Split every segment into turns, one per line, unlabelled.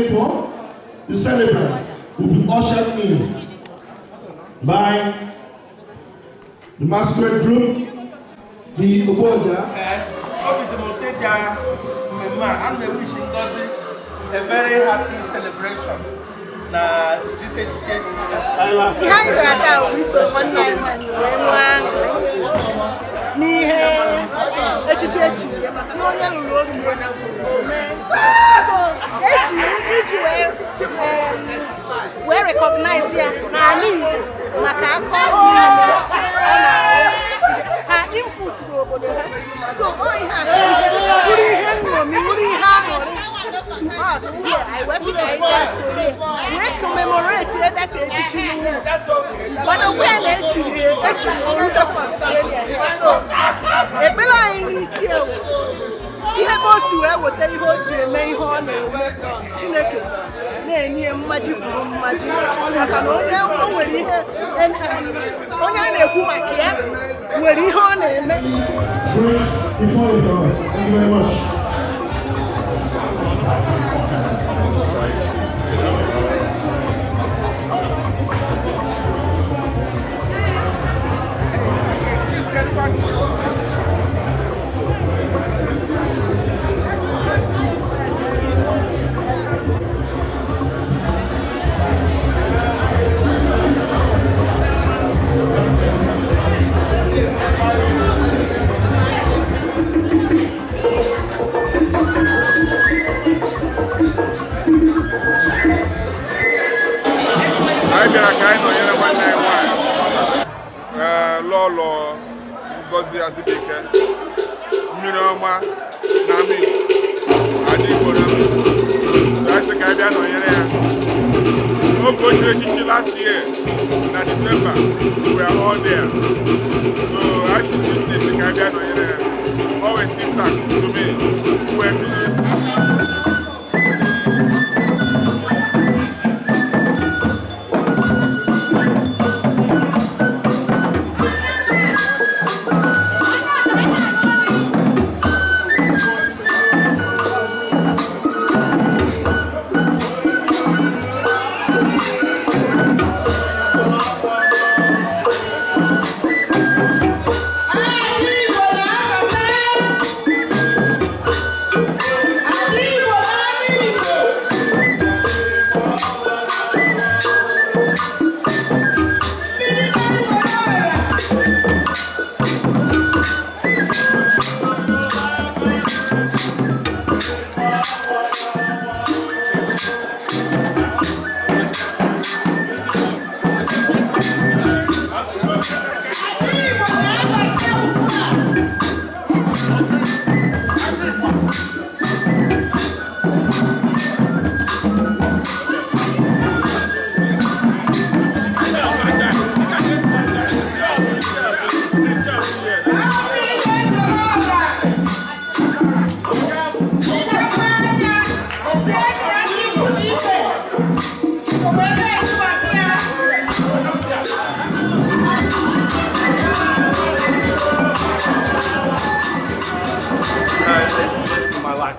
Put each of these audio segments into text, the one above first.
playing for, the celebrant will be ushered in by the masquerade group, the Oboja.
I'm wishing Ngozi a very happy celebration. This church.
We recognize here her input so to us here, I was we commemorate that but we are actually Australia here. So a blind is here. He has also what they hold you may horn Chineke. Nay, magic, magic. I can only when he had only a woman here where he horn and
Grace before the cross. Thank you very much.
Lolo, Ngozi Igbo Mmiri Oma, Nami, Igbo that's the guy that on here. Last year, in December, we were all there. So I should see the guy that on here. Always sister to me.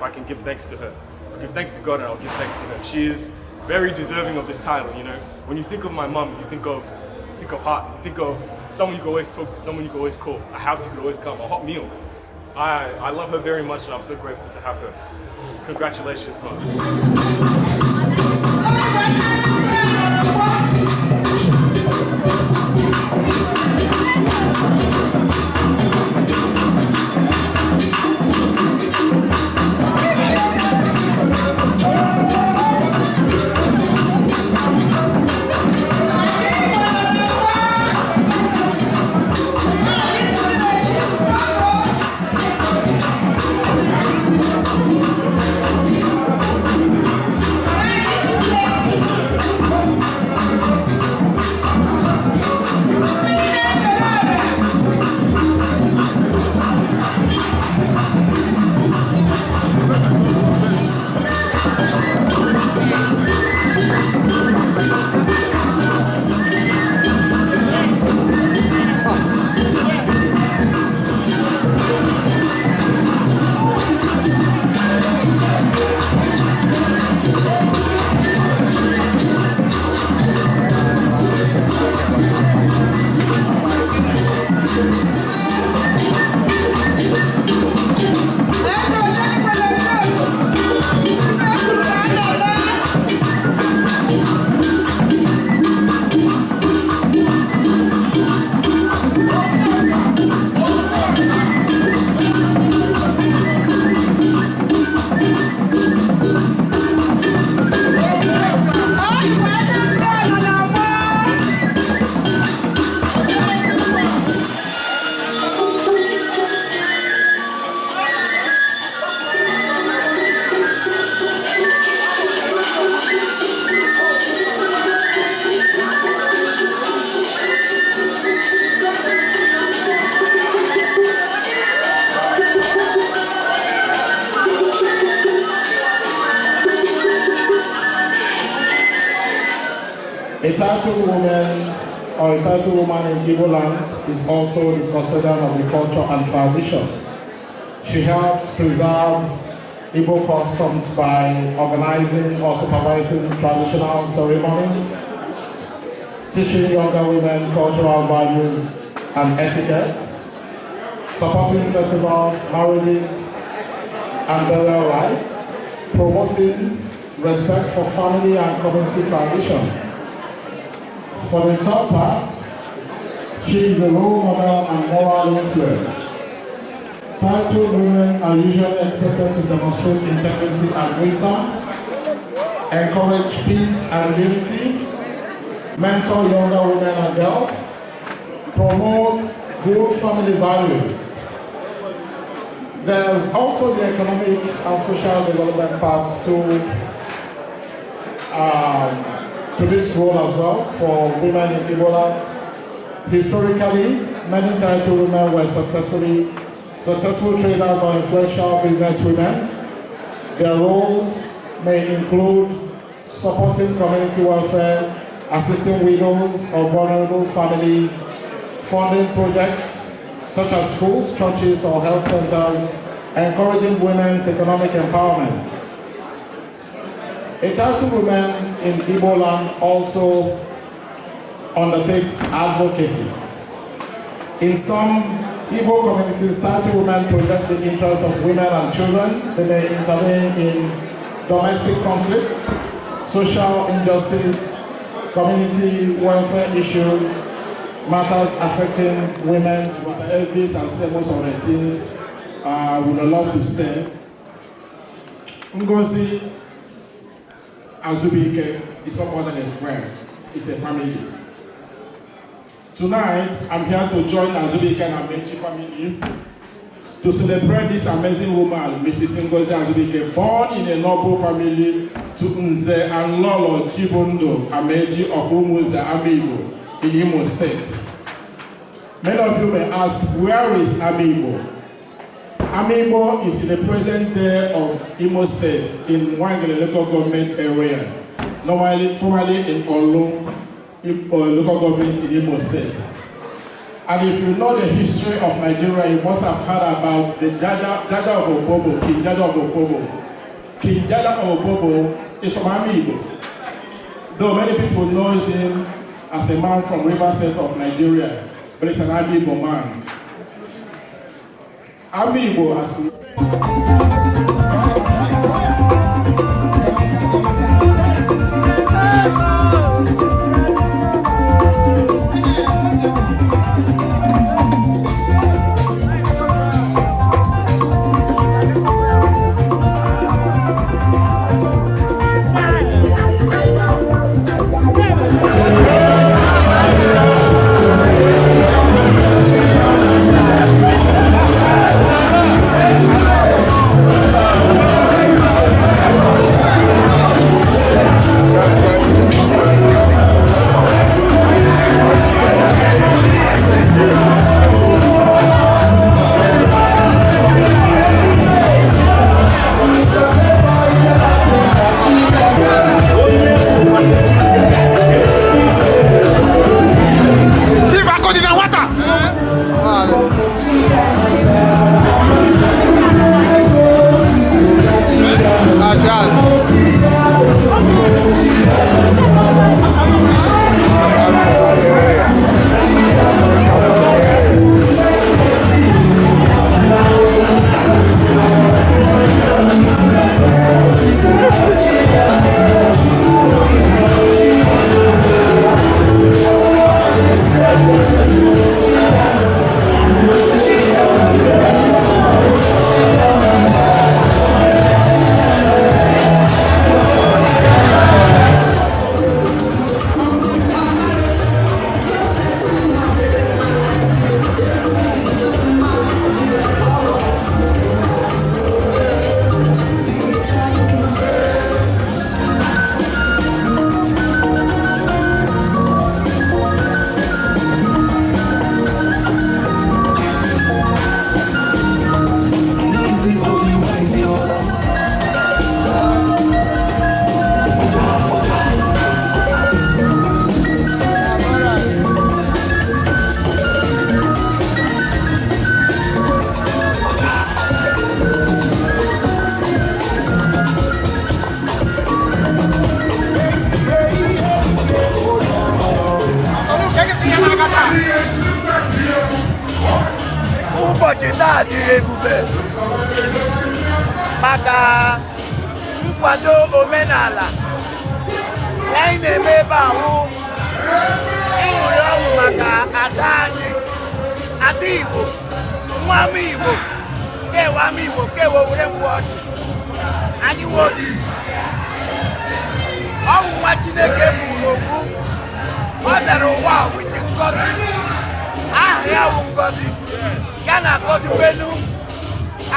I can give thanks to her. I'll give thanks to God and I'll give thanks to her. She is very deserving of this title, you know. When you think of my mum, you think of heart, you think of someone you can always talk to, someone you can always call, a house you can always come, a hot meal. I love her very much and I'm so grateful to have her. Congratulations, Mum.
A titled woman or a titled woman in Igbo land is also the custodian of the culture and tradition. She helps preserve Igbo customs by organizing or supervising traditional ceremonies, teaching younger women cultural values and etiquette, supporting festivals, marriages, and burial rites, promoting respect for family and community traditions. For the third part, she is a role model and moral influence. Titled women are usually expected to demonstrate integrity and wisdom, encourage peace and unity, mentor younger women and girls, promote good family values. There's also the economic and social development part to this role as well for women in Igbo land. Historically, many titled women were successful traders or influential business women. Their roles may include supporting community welfare, assisting widows or vulnerable families, funding projects such as schools, churches, or health centers, encouraging women's economic empowerment. A titled woman in Igbo land also undertakes advocacy. In some Igbo communities, titled women project the interests of women and children. They may intervene in domestic conflicts, social injustice, community welfare issues, matters affecting women. Mr. Elvis and several of the things I would love to say. Ngozi Azubike is not more than a friend, it's a family. Tonight, I'm here to join Azubike and Amechi family to celebrate this amazing woman, Mrs. Ngozi Azubike, born in a noble family to Nze and Lolo Chibundo Amechi of Umunze Amigo in Imo State. Many of you may ask, where is Amigo? Amigo is in the present day of Imo State in Wangele local government area, formerly in Olu local government in Igbo State. And if you know the history of Nigeria, you must have heard about the Jaja of Opobo, King Jaja of Opobo. King Jaja of Opobo is from Amigo. Though many people know him as a man from River State of Nigeria, but it's an Amigo man. Amigo has
ụbọchị taa dị ebube maka nkwado omenala anyị na-eme ebe ahụ ịṅụrị ọṅụ maka ada anyị, ada Igbo, nwa ama Igbo, kewa ama Igbo, kewa were ngwa ọdụ anyị nwoke ọ bụ nwa Chineke bụ n'okwu ọ bịara ụwa wite ngọzi, aha ya bụ ngọzi ya na-agọzi kwenu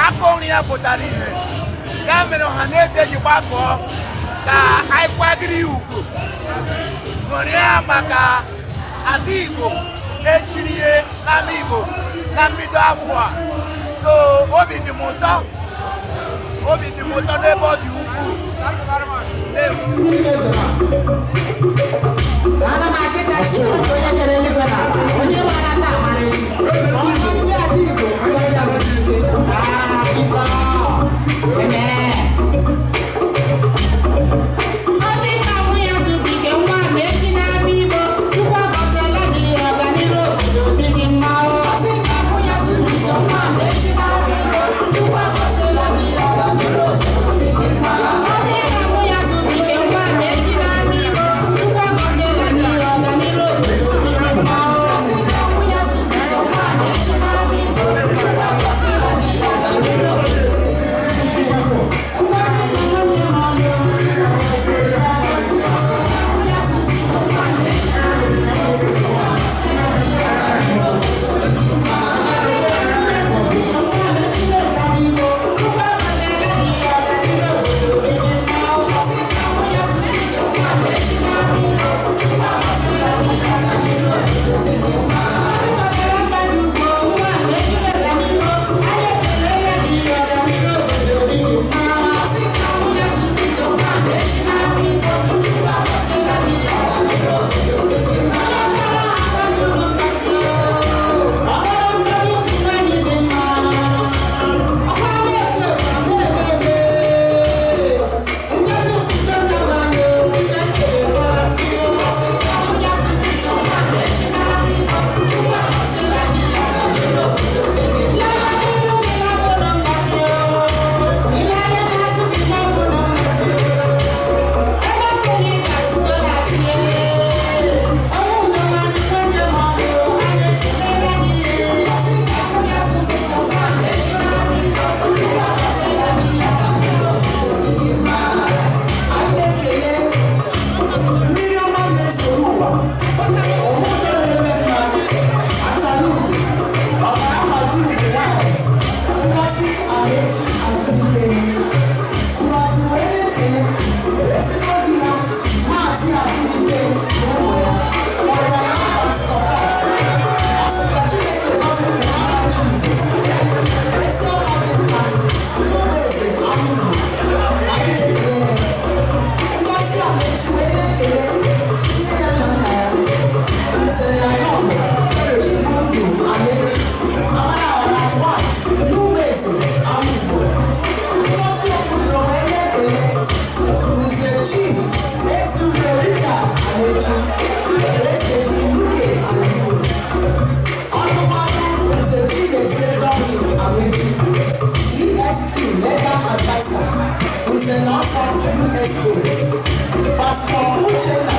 aka nri ya pụtara ihe ya mere ọha na eze ji gbakọọ ka anyị kwagiri ugwu ṅụrịa maka ada Igbo echiri ihe n'ama Igbo na mbido afọ a. So obi dị m ụtọ n'ebe ọ dị ukwuu.
Ana m asị ka Chineke onye kere eluigwe na ala, onye mara taa mara echi, ka ọ gọzie ada Igbo ngọzi azụike n'aha Jizọs. Amen. Ngọzi ka nwunye Azụbike nwa ma echi n'ama Igbo, Chukwu agọziela gị ọganihu obodo obi gị mma. Ngọzi ka nwunye Azụbike nwa ma echi n'ama Igbo, Chukwu agọziela gị ọganihu obodo obi gị mma. Ngọzi ka nwunye Azụbike nwa ma echi n'ama Igbo, Chukwu agọziela gị ọganihu obodo obi gị mma. Ngọzi ka nwunye Azụbike nwa ma echi n'ama Igbo, Chukwu agọziela gị ọganihu obodo obi gị mma.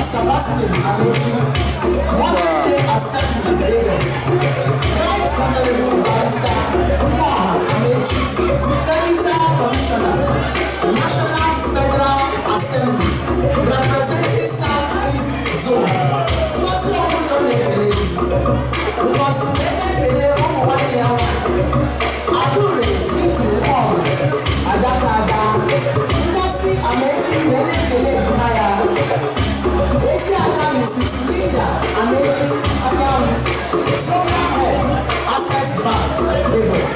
Sebastian Amechi, modern day assembly Lagos, Right Honorable Barrister Moha Amechi, Senator Commissioner, National Federal Assembly, representing Southeast Zone. Because you don't know me, because you don't know what they are. Adore, Vicky Wall, Adakada, Ngozi Amechi, Melekele Jumaya. Esi Adam is his leader, Amechi Agamu, Solar Head, Access Bank, Lagos.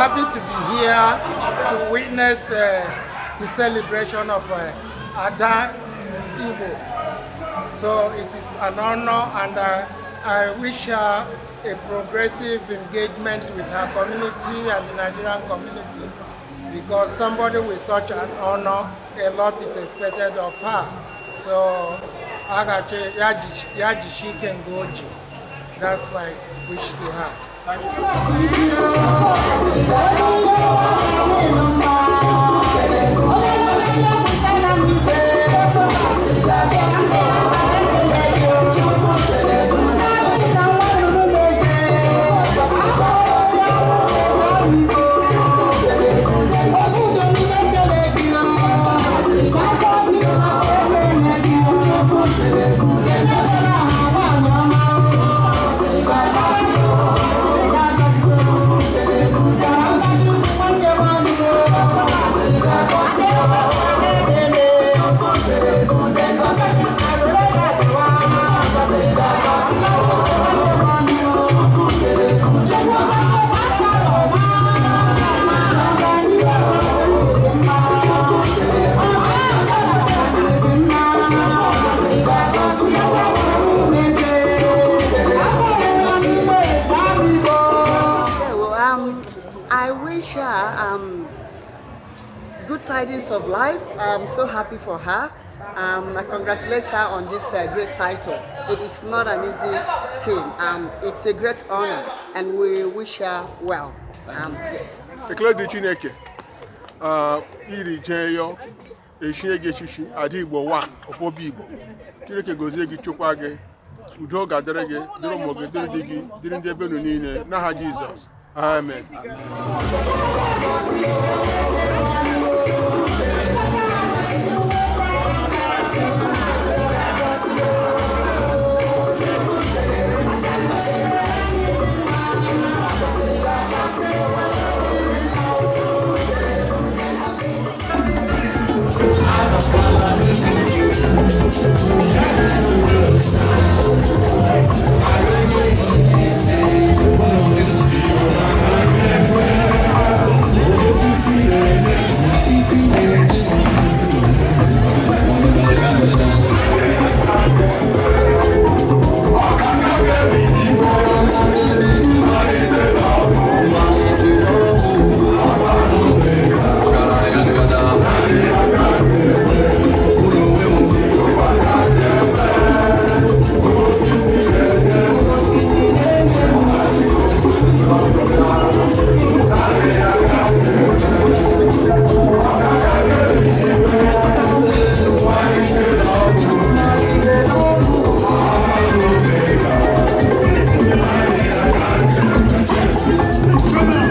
happy to be here to witness the celebration of Ada Igbo. So it is an honor, and I wish her a progressive engagement with her community and the Nigerian community, because somebody with such an honor, a lot is expected of her. So Agache Yajishi Kengoji. That's my wish to her. Thank
good tidings of life. I'm so happy for her. I congratulate her on this great title. It is not an easy thing. It's a great honor, and we wish her well.
Ekele Chineke, iri jeyo, eshie gị echichi, Ada Igbo wa, ofobi Igbo. Chineke gozie gị, chukwa gị, udo ga-adịrị gị, dịrị ụmụ gị, dịrị di gị, dịrị ndị ebe unu niile, n'aha Jizọs. Amen.
Let's go.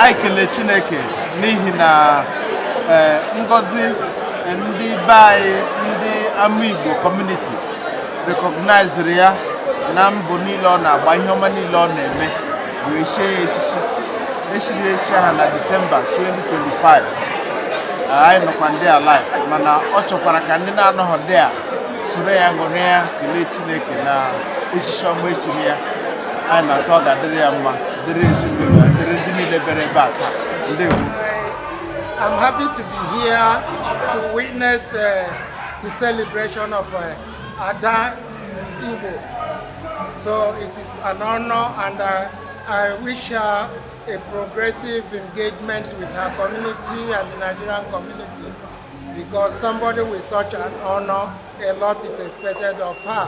anyị kelee Chineke n'ihi na ngozi ndị be anyị ndị ama Igbo community recognized ya na mbọ niile ọ na-agba ihe ọma niile ọ na-eme wee chie ya echichi echiri echichi ha na Disemba 2025 anyị nọkwa ndị alive mana ọ chọkwara ka ndị na-anọghị dị a soro ya ṅụrị ya kelee Chineke na echichi ọma echiri ya anyị na-asọ ọ ga-adịrị ya mma dịrị ezinụlọ dịrị ndị niile bere ebe a taa. Ndewo.
I'm happy to be here to witness the celebration of Ada Igbo. So it is an honor, and I wish her a progressive engagement with her community and the Nigerian community, because somebody with such an honor, a lot is expected of her.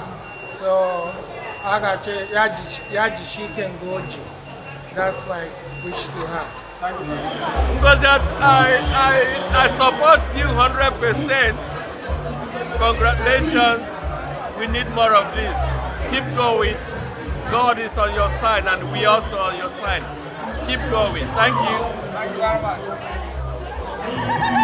So Agache Yajishi Kengoji. That's my wish to her.
Because I support you 100%. Congratulations. We need more of this. Keep going. God is on your side and we also on your side. Keep going. Thank you.
Thank you very much.